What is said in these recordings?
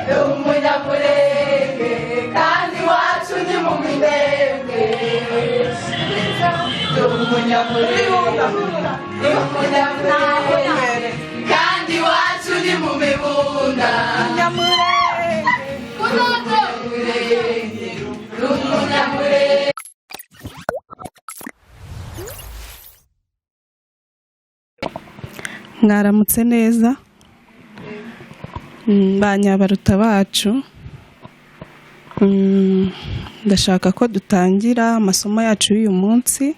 Ndi Umunyamurenge kandi iwacu ni mu Minembwe. Ndi Umunyamurenge, ndi Umunyamurenge kandi iwacu ni mu Mibunda. Umunyamurenge, ndi Umunyamurenge. Mwaramutse neza ba nyabaruta bacu. Ndashaka ko dutangira amasomo yacu y'uyu munsi.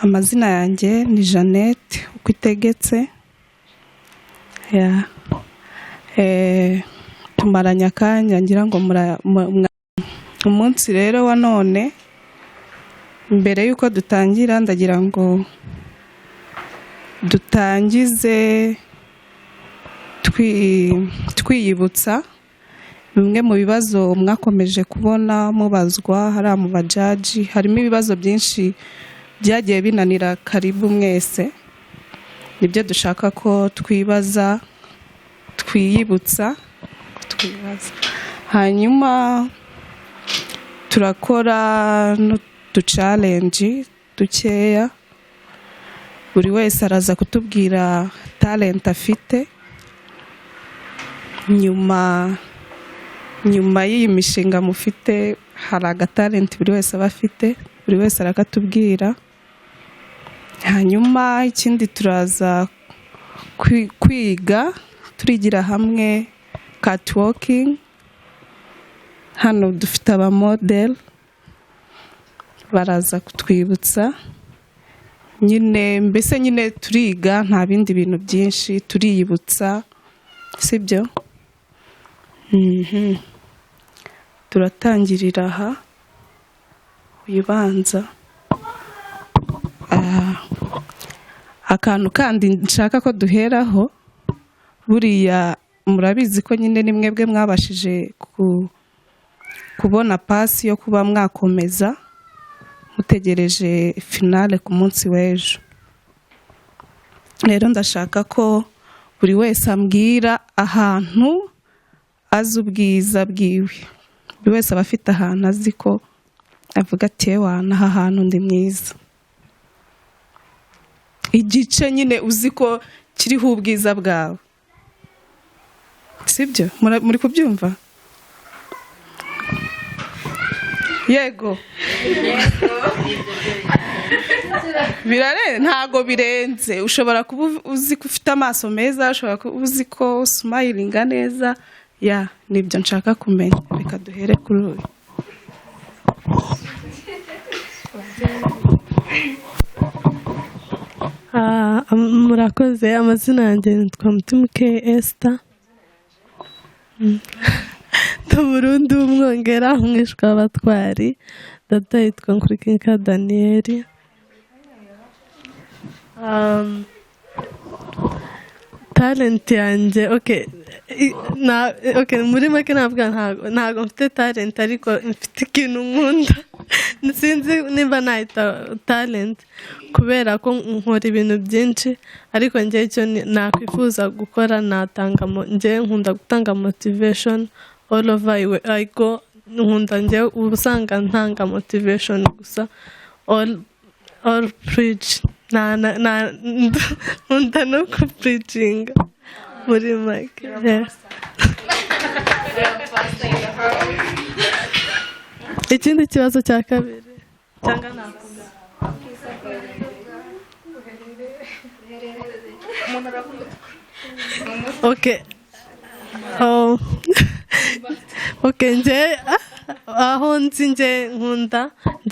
Amazina yanjye ni Jeannette uko itegetse. Ya. Tumaranye akanya ngira ngo umunsi rero wa none, mbere y'uko dutangira ndagira ngo dutangize twiyibutsa bimwe mu bibazo mwakomeje kubona mubazwa hariya mu bajaji. Harimo ibibazo byinshi byagiye binanira karibu mwese, nibyo dushaka ko twibaza, twiyibutsa, twibaza. Hanyuma turakora n'uduchallenge dukeya. Buri wese araza kutubwira talent afite. Nyuma y'iyi mishinga mufite, hari agatalent buri wese aba afite, buri wese arakatubwira. Hanyuma ikindi turaza kwiga, turigira hamwe catwalking. Hano dufite abamodel, baraza kutwibutsa nyine, mbese nyine turiga, nta bindi bintu byinshi, turiyibutsa, sibyo? Turatangirira aha wibanza. Akantu kandi nshaka ko duheraho, buriya murabizi ko nyine ni mwebwe mwabashije kubona pasi yo kuba mwakomeza mutegereje finale ku munsi w'ejo. Rero ndashaka ko buri wese ambwira ahantu azi ubwiza bwiwe. Buri wese aba afite ahantu azi ko avuga ati: "Ewana, aha hantu ndi mwiza." Igice nyine uzi ko kiriho ubwiza bwawe, sibyo? Muri kubyumva? Yego, birare ntago birenze. Ushobora kuba uzi ko ufite amaso meza, ushobora kuba uzi ko usmilinga neza. Ya, nibyo nshaka kumenya. Reka duhere kuri uyu. Murakoze. Amazina yanjye nitwa Mutimuke Esther. Ndi Umurundi w'umwongera, umwishwa w'abatwari. Data yitwa Nkurikinka Daniyeli. Talent yanjye, okay, okay, muri make navuga ntago mfite talent, ariko mfite ikintu nkunda. Sinzi nimba nahita talent kubera ko nkora ibintu byinshi, ariko njyewe icyo nakwifuza gukora, natanga njyewe nkunda gutanga motivation all over I go. Nkunda njyewe uba usanga ntanga motivation gusa, all preach, na nkunda no kupreachinga muri make, yeah. Ikindi kibazo cya kabiri cyangwa nakomeza? Okay. Oh. Okay, nje aho nzi, nje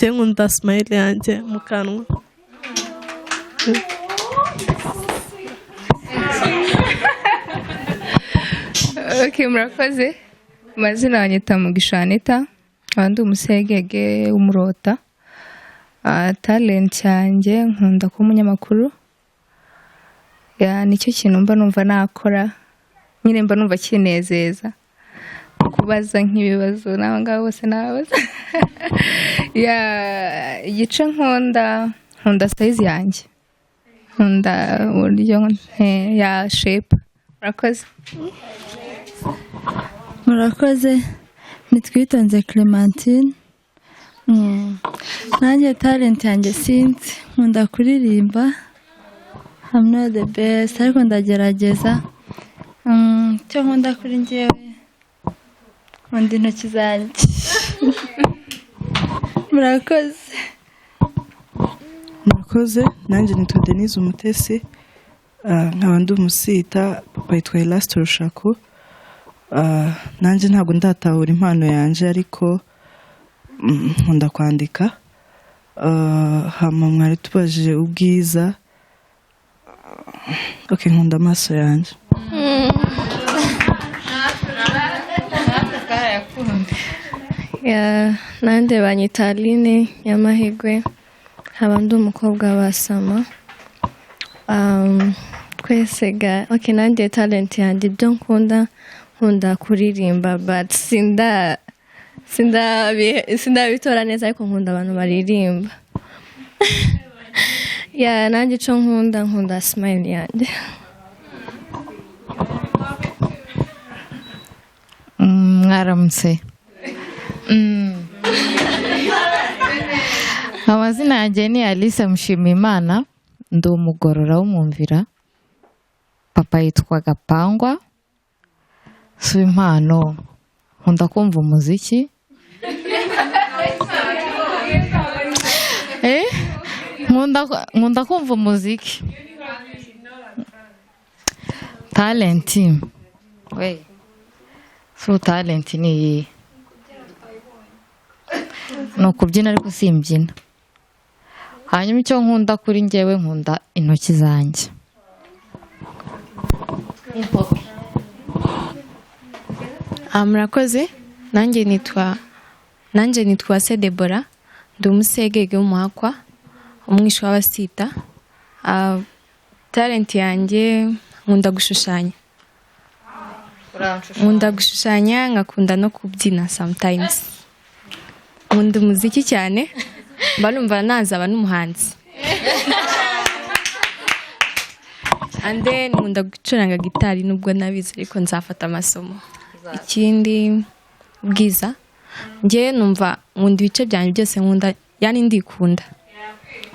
nkunda smile yanjye mu kanwa. Okay, murakoze. Amazina yanjye Mugisha Anita, nkaba ndi umusegege w'umurota. Talent yanjye, nkunda kuba umunyamakuru. Ya, nicyo kintu mba numva nakora nyine, mba numva kinezeza kubaza nk'ibibazo n'aba ngaba bose nababaza. Ya, igice nkunda, nkunda size yanjye, nkunda uburyo ya shape. Murakoze. Murakoze. Nitwitonze Clementine. Nanjye talent yanjye sinzi, nkunda kuririmba. I'm not the best, ariko ndagerageza. Icyo nkunda kuri njyewe, nkunda intoki zanjye. Murakoze. Murakoze. Nanjye nitwa Denise Umutesi, nkaba ndi umusita. Papa yitwa Elaste Rushako. Nanjye ntabwo ndatahura impano yanjye, ariko nkunda kwandika. Hama mwari tubajije ubwiza. Ok, nkunda amaso yanjye. Yeah, nanjye banyita Aline Nyamahirwe, nkaba ndi umukobwa wa Sama. Twese ga okay, nanjye talent yanjye, ibyo nkunda, nkunda kuririmba, but sindabitora neza, ariko nkunda abantu baririmba. Yeah, nanjye icyo nkunda, nkunda smile yanjye. Mwaramutse. Amazina yanjye ni Alice Mushimiyimana, ndi umugorora w'umwumvira. Papa yitwa Gapangwa. Si impano, nkunda kumva umuziki. Nkunda kumva umuziki. Talent. We. So talent ni iyihe? Ni ukubyina, ariko simbyina. Hanyuma icyo nkunda kuri njyewe, nkunda intoki zanjye. Murakoze. Nanjye nitwa se Debora, ndi umusegege w'umuhakwa, umwisha w'abasita. Talent yanjye, nkunda gushushanya, nkunda gushushanya, nkakunda no kubyina sometimes. Nkunda umuziki cyane, mba numva nazaba n'umuhanzi. And then nkunda gucuranga gitari, nubwo nabizi ariko nzafata amasomo. Ikindi, ubwiza, njye numva nkunda ibice byanjye byose, nkunda, yani ndikunda,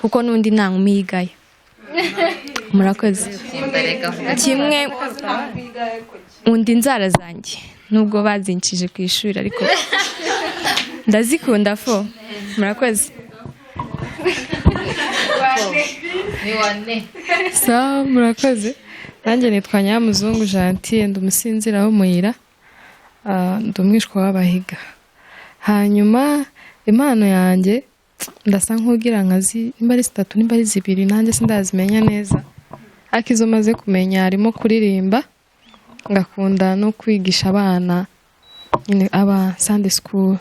kuko n'undi nta nkumi yigaye. Murakoze. Kimwe, nkunda inzara zanjye, nubwo bazinshije ku ishuri, ariko ndazikunda fo. Murakoze. Sawa, murakoze. Nanjye nitwa Nyamuzungu Gentille, ndi umusinzira w'umuyira, ndi umwishwa w'abahiga. Hanyuma impano yanjye, ndasa nk'ugira nka nimba ari zitatu, nimba ari zibiri, nanjye sindazimenya neza, ariko izo maze kumenya harimo kuririmba, ngakunda no kwigisha abana nyine aba Sunday school.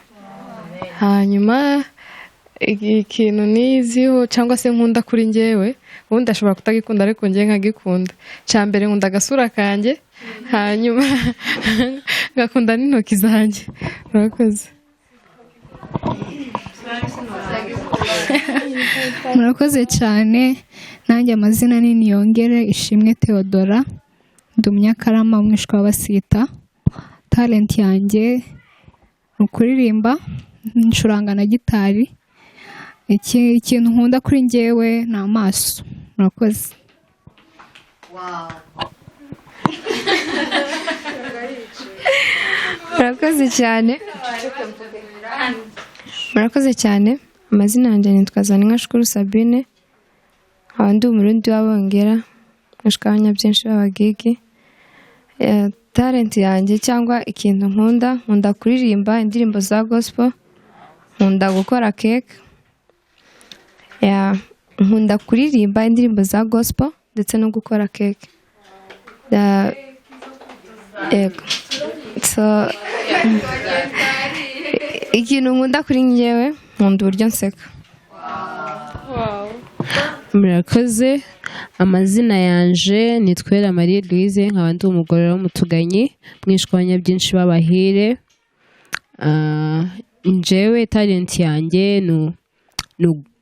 Hanyuma ikintu niziho cyangwa se nkunda kuri njyewe, ubundi ashobora kutagikunda ariko njye nkagikunda, cya mbere nkunda agasura kanjye, hanyuma ngakunda n'intoki zanjye. Murakoze. Murakoze cyane. Nanjye amazina ni Niyongere Ishimwe Theodora, ndi umunyakarama, umwishwa w'abasita. Talent yanjye ni ukuririmba, ncuranga na gitari. Ikintu nkunda kuri njyewe ni amaso. Murakoze. Murakoze cyane. Murakoze cyane. Amazina yanjye nitwa Zaninka Shukuru Sabine, nkaba ndi umurundi w'abongera, mwishwa w'abanyabyinshi b'abagigi. Talent yanjye cyangwa ikintu nkunda, nkunda kuririmba indirimbo za gospel, nkunda gukora cake. Nkunda kuririmba indirimbo za gospel ndetse no gukora cake. Yego. So, ikintu nkunda kuri njyewe, nkunda uburyo nseka. Murakoze. Amazina yanje ni Twera Marie Louise, nkaba ndi umugorora w'umutuganyi, mwishwa w'abanyabyinshi b'abahire. Njyewe talent yanjye ni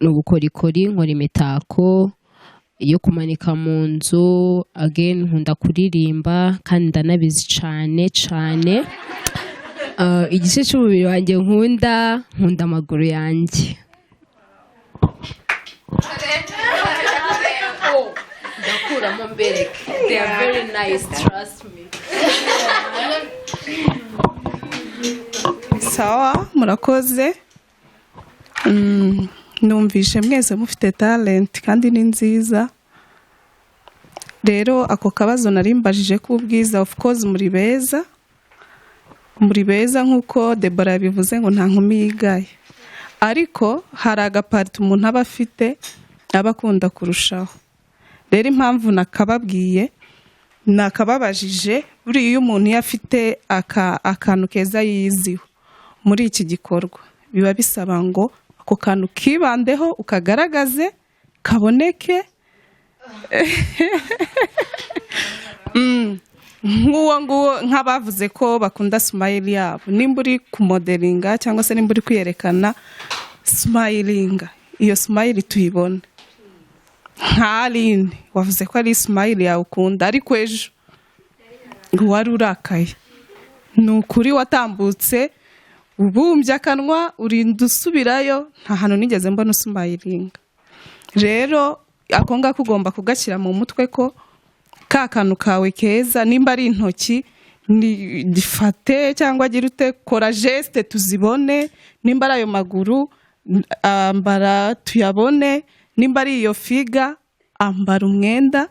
ubukorikori, nkora imitako yo kumanika mu nzu. Again nkunda kuririmba kandi ndanabizi cyane cyane. Igice cy'umubiri wanjye nkunda, nkunda amaguru yanjye. Ndakuramo mbereke. They are very nice, trust me. Sawa, murakoze. Numvishe mwese mufite talent kandi ni nziza. Rero ako kabazo nari mbajije k'ubwiza, of course muri beza, muri beza nk'uko Deborah yabivuze ngo nta nkumi yigaye, ariko hari agapariti umuntu aba afite aba akunda kurushaho. Rero impamvu nakababwiye, nakababajije, buriya iyo umuntu iyo afite akantu keza yiyiziho muri iki gikorwa, biba bisaba ngo ako kantu kibandeho, ukagaragaze, kaboneke. Nk'uwo nguwo, nk'abavuze ko bakunda smile yabo, nimba uri kumodelinga cyangwa se nimba uri kwiyerekana, smilinga, iyo smile tuyibone. Nka Aline wavuze ko ari smile yawe ukunda, ariko ejo wari urakaye, ni ukuri watambutse ubumbye akanwa, urinda usubirayo, nta hantu nigeze mbona usumayiringa. Rero ako ngako ugomba kugashyira mu mutwe ko ka kantu kawe keza, nimba ari intoki gifate cyangwa agira ute, kora geste tuzibone, nimba ari ayo maguru ambara tuyabone, nimba ari iyo figa ambara umwenda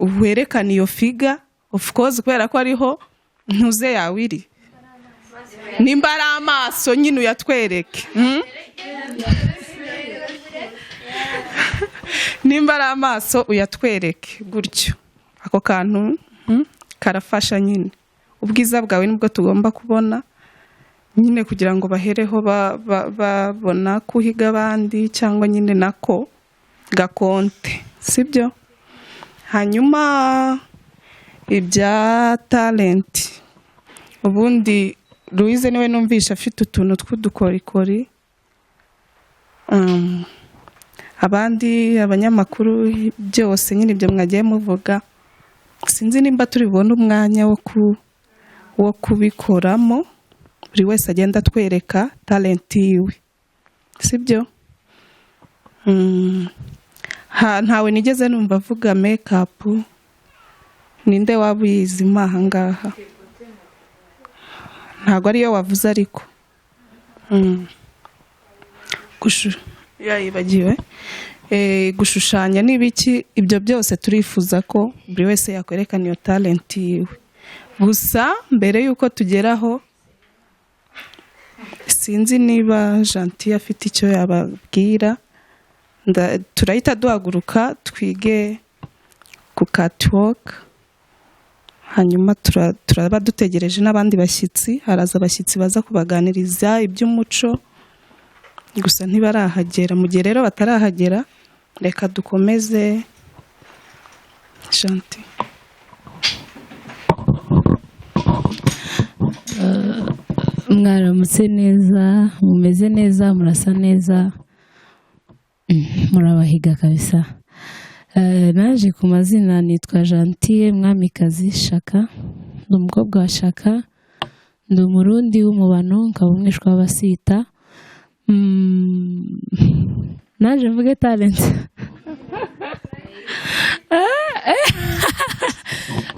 werekane iyo figa, of course kubera ko ariho ntuze yawe iri. Nimba ari amaso nyine uyatwereke. Nimba ari amaso uyatwereke gutyo. Ako kantu karafasha nyine. Ubwiza bwawe nibwo tugomba kubona nyine kugira ngo bahereho babona kuhiga abandi cyangwa nyine nako gakonte, sibyo? Hanyuma ibya talent, ubundi Louise niwe numvisha afite utuntu tw'udukorikori. Abandi abanyamakuru byose nyine ibyo mwagiye muvuga, sinzi nimba turi bubone umwanya wo kubikoramo, buri wese agenda atwereka talent yiwe, sibyo? Ntawe nigeze numva avuga make-up. Ninde waba uyizi mo aha ngaha? Ntabwo ariyo wavuze ariko. Yayibagiwe. Gushushanya n'ibiki, ibyo byose turifuza ko buri wese yakwerekana iyo talent yiwe. Gusa mbere y'uko tugeraho, sinzi niba Gentil afite icyo yababwira. Turahita duhaguruka twige ku catwalk, hanyuma turaba dutegereje n'abandi bashyitsi. Haraza abashyitsi baza kubaganiriza iby'umuco, gusa ntibarahagera. Mu gihe rero batarahagera, reka dukomeze. Gentil. Mwaramutse neza, mumeze neza, murasa neza, murabahiga kabisa. Naje ku mazina nitwa Gentille Mwamikazi Shaka, ndi umukobwa wa Shaka, ndi umurundi w'umubano, nkaba umwishwa w'abasita. Naje mvuge talent.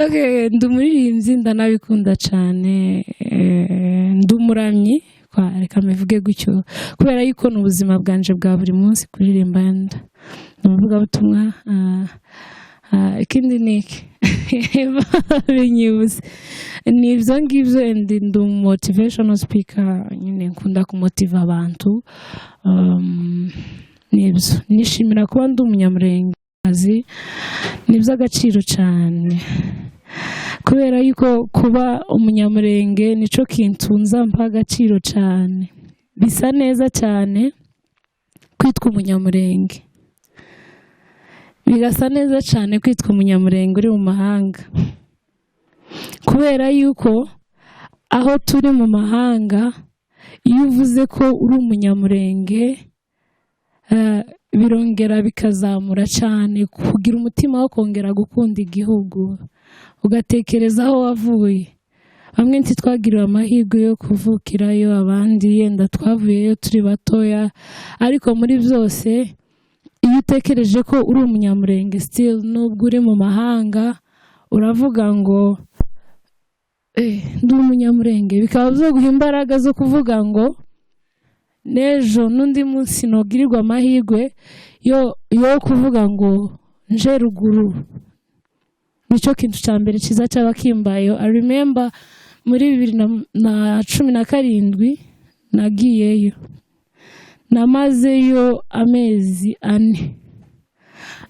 Okay, ndi umuririmbyi, ndanabikunda cyane, ndi umuramyi, reka mbivuge gutyo kubera yuko ni ubuzima bwanje bwa buri munsi kuririmba, ndi umuvugabutumwa. Ikindi ni iki binyibutse ni ibyo ngibyo. Ndi motivational speaker nyine, nkunda kumotiva abantu. Nibyo, nishimira kuba ndi umunyamurengekazi, ni iby'agaciro cyane kubera yuko kuba umunyamurenge nico kintunza mpa agaciro cyane. Bisa neza cyane kwitwa umunyamurenge, birasa neza cyane kwitwa umunyamurenge uri mu mahanga, kubera yuko aho turi mu mahanga iyo uvuze ko uri umunyamurenge, birongera bikazamura cyane kugira umutima wo kongera gukunda igihugu, ugatekereza aho wavuye. Bamwe ntitwagiriwe amahirwe yo kuvukirayo, abandi yenda twavuyeyo turi batoya, ariko muri byose iyo utekereje ko uri Umunyamurenge still nubwo uri mu mahanga, uravuga ngo "Ndi Umunyamurenge," bikaba byoguha imbaraga zo kuvuga ngo n'ejo n'undi munsi nogirirwa amahirwe yo kuvuga ngo nje ruguru, nicyo kintu cya mbere cyiza cyaba kimbayeho. I remember muri 2017 nagiyeyo, namazeyo amezi 4,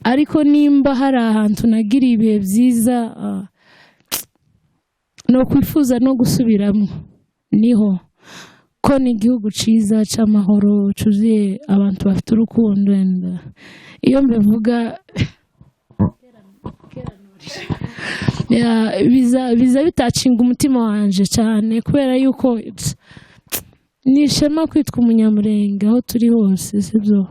ariko nimba hari ahantu nagiriye ibihe byiza no kwifuza no gusubiramo, niho ko ni igihugu cyiza cy'amahoro, cyuzuye abantu bafite urukundo. And iyo mbivuga biza bitacinga umutima wanje cyane, kubera yuko ni ishema kwitwa Umunyamurenge aho turi hose, sibyo?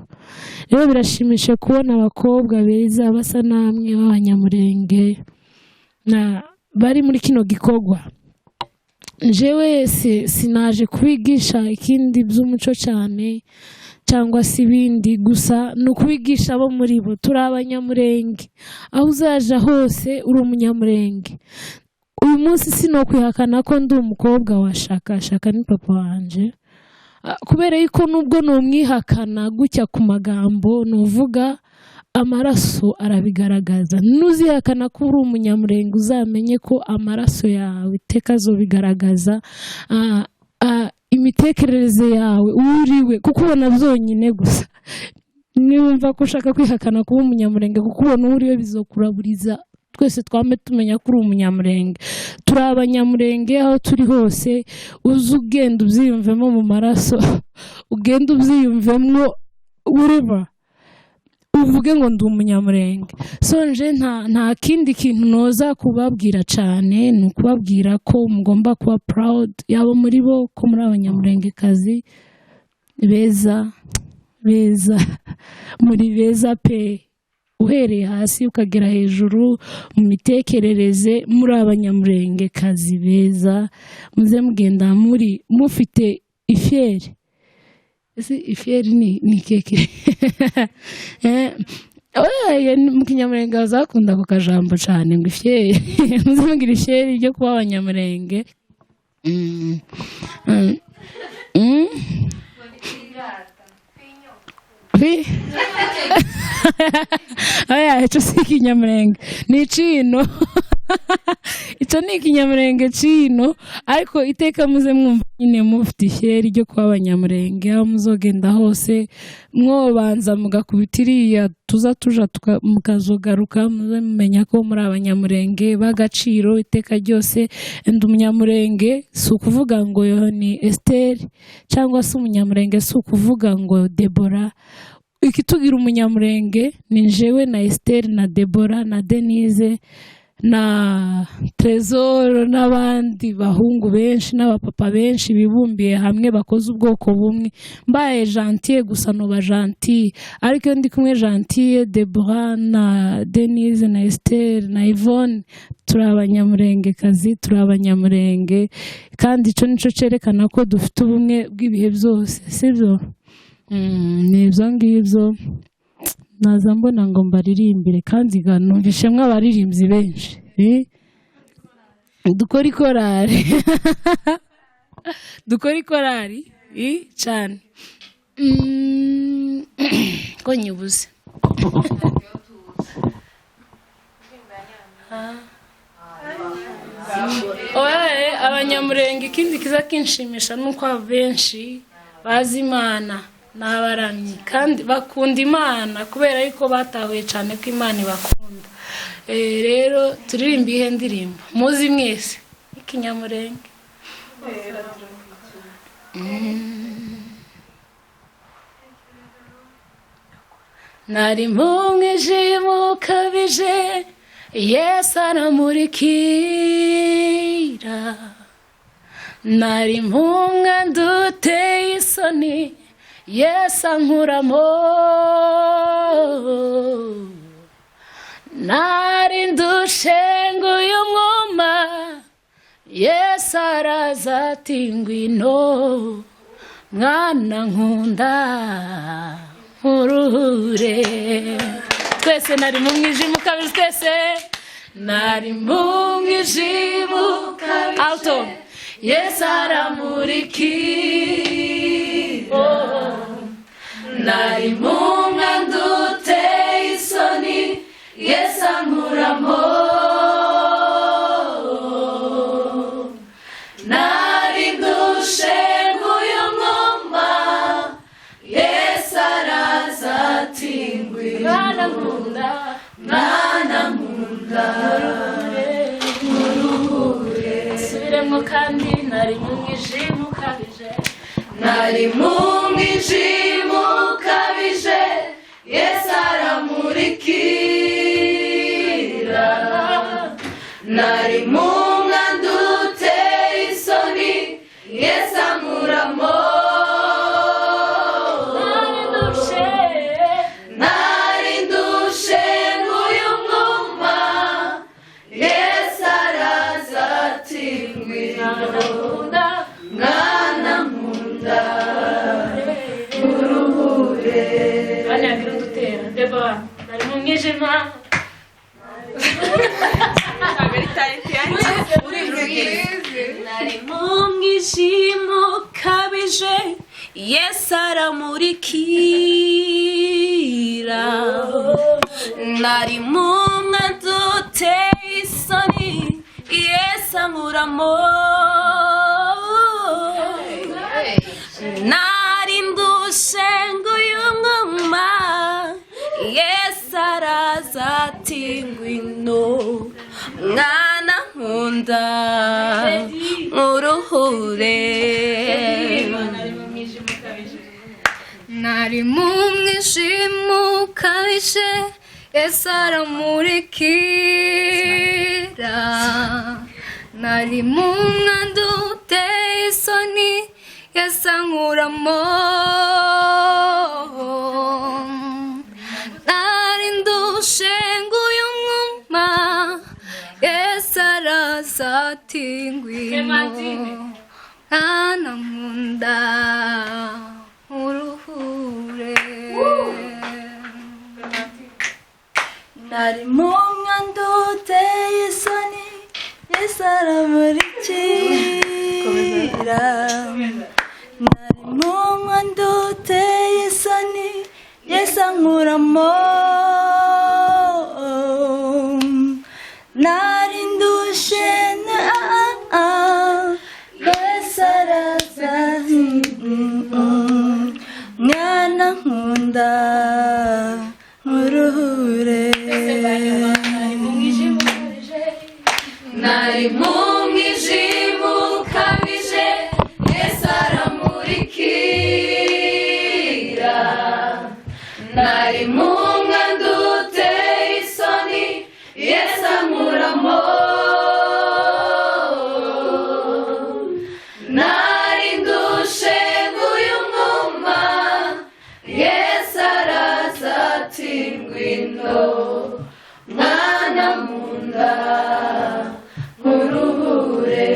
Rero birashimishije kubona abakobwa beza basa namwe b'Abanyamurenge na bari muri kino gikorwa. Njyewe sinaje kubigisha ikindi by'umuco cyane cyangwa se ibindi, gusa ni ukubigisha abo muri bo. Turi Abanyamurenge, aho uzaja hose uri Umunyamurenge. Uyu munsi sinokwihakana ko ndi umukobwa wa Shaka. Shaka ni papa wanje. Kubera yuko nubwo numwihakana gutya ku magambo, nuvuga amaraso arabigaragaza. Nuzihakana ko uri Umunyamurenge, uzamenye ko amaraso yawe iteka azobigaragaza. Imitekerereze yawe uriwe, kuko ubona byonyine gusa. Niwumva ko ushaka kwihakana kuba Umunyamurenge, kuko ubona uwo uriwe, bizokuraburiza. Twese twame tumenya ko uri Umunyamurenge. Turi Abanyamurenge aho turi hose. Uze ugenda ubyiyumvemo mu maraso, ugenda ubyiyumvemo, whatever, uvuge ngo ndi Umunyamurenge. So nje nta kindi kintu noza kubabwira cyane, ni ukubabwira ko mugomba kuba proud yabo muri bo, ko muri Abanyamurengekazi beza beza. Muri beza pe, uhereye hasi ukagera hejuru mu mitekerereze. Muri Abanyamurengekazi beza, muze mugenda muri mufite ifierté. Ese ifierté ni keke? Oya, mu Kinyamurenge bazakunda ako kajambo cyane ngo ifierté. Muze mugira ifierté ryo kuba Abanyamurenge. Oya, icyo si Ikinyamurenge, ni icino. Icyo ni Ikinyamurenge cino. Ariko iteka muze mwumva nyine mufite ishyari ryo kuba Abanyamurenge. Aho muzogenda hose, mwobanza mugakubita iriya tuza tuja mukazogaruka, muze mumenya ko muri Abanyamurenge b'agaciro iteka ryose. Ndi Umunyamurenge si ukuvuga ngo yo ni Esther, cyangwa se Umunyamurenge si ukuvuga ngo Debora. Ikitugira Umunyamurenge ni njyewe na Esther na Debora na Denise na Trezor n'abandi bahungu benshi n'abapapa benshi bibumbiye hamwe, bakoze ubwoko bumwe. Mbaye Gentille gusa, nuba Gentille, ariko iyo ndi kumwe Gentille, Debora na Denise na Esther na Yvonne, turi Abanyamurengekazi, turi Abanyamurenge. Kandi icyo nicyo cyerekana ko dufite ubumwe bw'ibihe byose, sibyo? Ni ibyo ngibyo naza mbona ngo mbaririmbire, kandi numvishemo abaririmbyi benshi. Dukore ikorari, dukore ikorari cyane. Ko nyibuze. Oya, Abanyamurenge, ikindi kiza kinshimisha ni uko abenshi bazi Imana, ni abaramyi kandi bakunda Imana, kubera yuko batahuye cyane ko Imana ibakunda. Rero turirimbe ihe ndirimbo muzi mwese Ikinyamurenge? Nari mu mwijima ukabije, Yesu aramurikira. Nari mu mwanda uteye isoni, Yesu ankuramo. Nari ndushenguye umwuma, Yesu araza ati ngwino mwana nkunda nkuruhure. Twese nari mu mwijima ukabije, twese nari mu mwijima ukabije, alto, Yesu aramurikira. Nari mu mwanda uteye isoni, Yesu ankuramo. Nari ndushe nguyu mwuma, Yesu araza ati ngwino mwana nkunda, mwana nkunda nkuruhure. Subiremo kandi, nari mu mwijima ukabije, nari mu mwijima ukabije, Yesu aramurikira. Nari mu mwanda uteye isoni, Yesu ankuramo. Nari ndushe, nari ndushe nguyu mwuma, Yesu araza ati ngwino mwana nkunda nkuruhure. Bane yagira udutera Debora, nari mu mwijima. Nari mu mwijima ukabije, Yesu aramurikira. Nari mu mwanda uteye isoni, Yesu ankuramo. Nari ndushe nguyu mwuma, Yesu araza ati ngwino mwana nkunda nkuruhure. Nari mu mwijima ukabije, Yesu aramurikira. Nari mu mwanda uteye isoni, Yesu ankuramo. Nari ndushe nguyu mwuma, Yesu araza ati ngwino mwana nkunda nkuruhure. Nari mu mwanda uteye isoni, Yesu aramurikira. Nari mu mwanda uteye isoni, Yesu ankuramo. Nari ndushe na Yesu araza, mwana nkunda nkuruhure. Nari mu mwijima ukabije, Yesu aramurikira. Nari mu mwanda uteye isoni, Yesu ankuramo. Nari ndushe nguyu mwuma, Yesu araza ati ngwino mwana nkunda nkuruhure.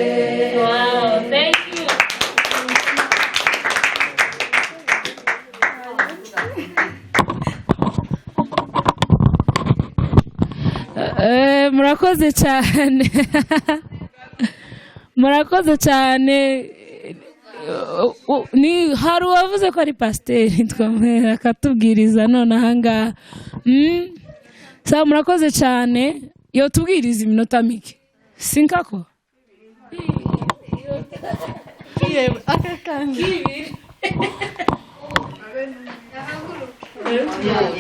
Wow, thank you. Murakoze cyane, murakoze cyane. Ni hari uwavuze ko ari pasiteri, twamwera akatubwiriza none ahangaha. Sawa, murakoze cyane. Yotubwiriza iminota mike sinkako.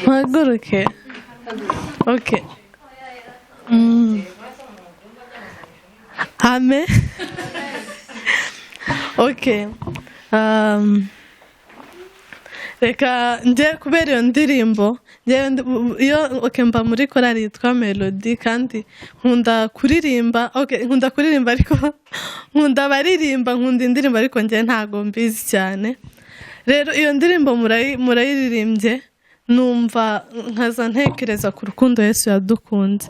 Mpaguruke, okay. Amen. Okay. Reka njye kubera iyo ndirimbo njye iyo, okay, mba muri korali yitwa Melody kandi nkunda kuririmba. Okay, nkunda kuririmba ariko nkunda abaririmba, nkunda indirimbo ariko njye ntago mbizi cyane. Rero iyo ndirimbo murayiririmbye. Numva nkaza ntekereza ku rukundo Yesu yadukunze.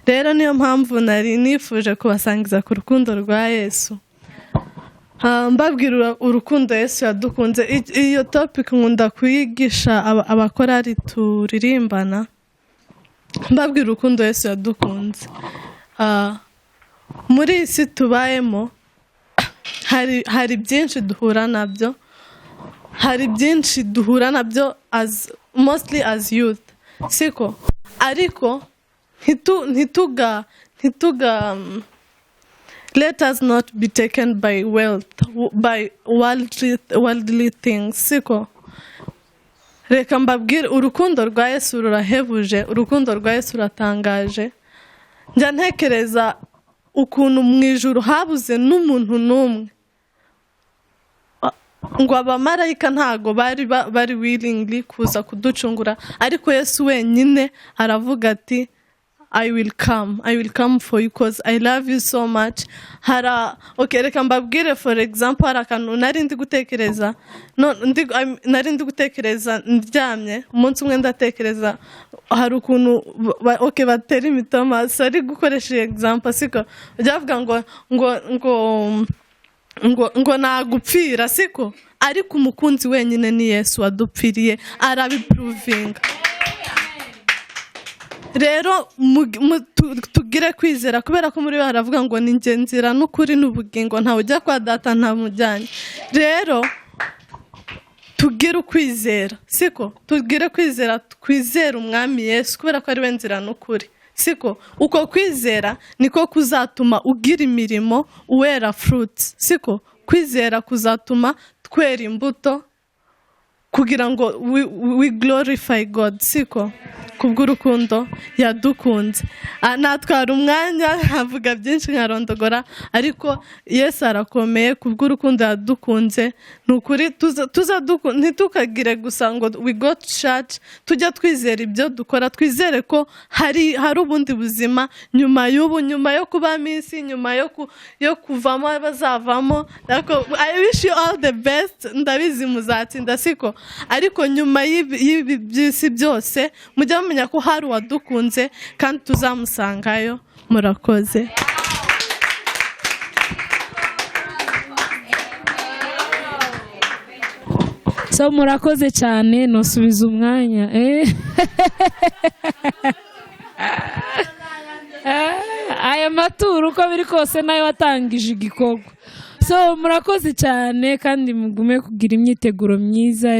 Rero niyo mpamvu nari nifuje kubasangiza ku rukundo rwa Yesu. Mbabwira urukundo Yesu yadukunze. Iyo topic nkunda kuyigisha abakorari turirimbana, mbabwira urukundo Yesu yadukunze. Muri iyi si tubayemo hari byinshi duhura nabyo, hari byinshi duhura nabyo as mostly as youth, siko? Ariko ntituga, let us not be taken by wealth, by worldly things, siko? Reka mbabwire, urukundo rwa Yesu rurahebuje, urukundo rwa Yesu ruratangaje. Njya ntekereza ukuntu mu ijuru habuze n'umuntu n'umwe, ngo abamarayika ntago bari willingly kuza kuducungura, ariko Yesu wenyine aravuga ati: "I will come, I will come for you because I love you so much." Hara, okay, reka mbabwire, for example, hari akantu nari ndi gutekereza, no, nari ndi gutekereza ndyamye umunsi umwe, ndatekereza hari ukuntu okay, batera imitoma, sorry gukoresha iyi example, siko? Bajya bavuga ngo nagupfira, siko? Ariko umukunzi wenyine ni Yesu wadupfiriye, arabiprovinga. Rero tugire kwizera, kubera ko muri bo haravuga ngo: "Ni njye nzira n'ukuri n'ubugingo, ntawe ujya kwa Data ntamujyanye." Rero tugire ukwizera, siko? Tugire kwizera, twizere Umwami Yesu kubera ko ari we nzira n'ukuri, siko? Uko kwizera niko kuzatuma ugira imirimo, wera fruits, siko? Kwizera kuzatuma twera imbuto kugira ngo we glorify God, siko? Kubw'urukundo yadukunze. Natwara umwanya nkavuga byinshi, nkarondogora, ariko Yesu arakomeye kubw'urukundo yadukunze. Ni ukuri ntitukagire gusa ngo we go to church, tujya twizera ibyo dukora, twizere ko hari ubundi buzima nyuma y'ubu, nyuma yo kuba minsi, nyuma yo kuvamo bazavamo. Ariko I wish you all the best, ndabizi muzatsinda, siko? Ariko nyuma y'ibi by'isi byose, mujye mumenya ko hari uwadukunze kandi tuzamusangayo. Murakoze. So murakoze cyane, nusubiza umwanya. Aya maturo uko biri kose nayo watangije igikorwa. So murakoze cyane kandi mugume kugira imyiteguro myiza.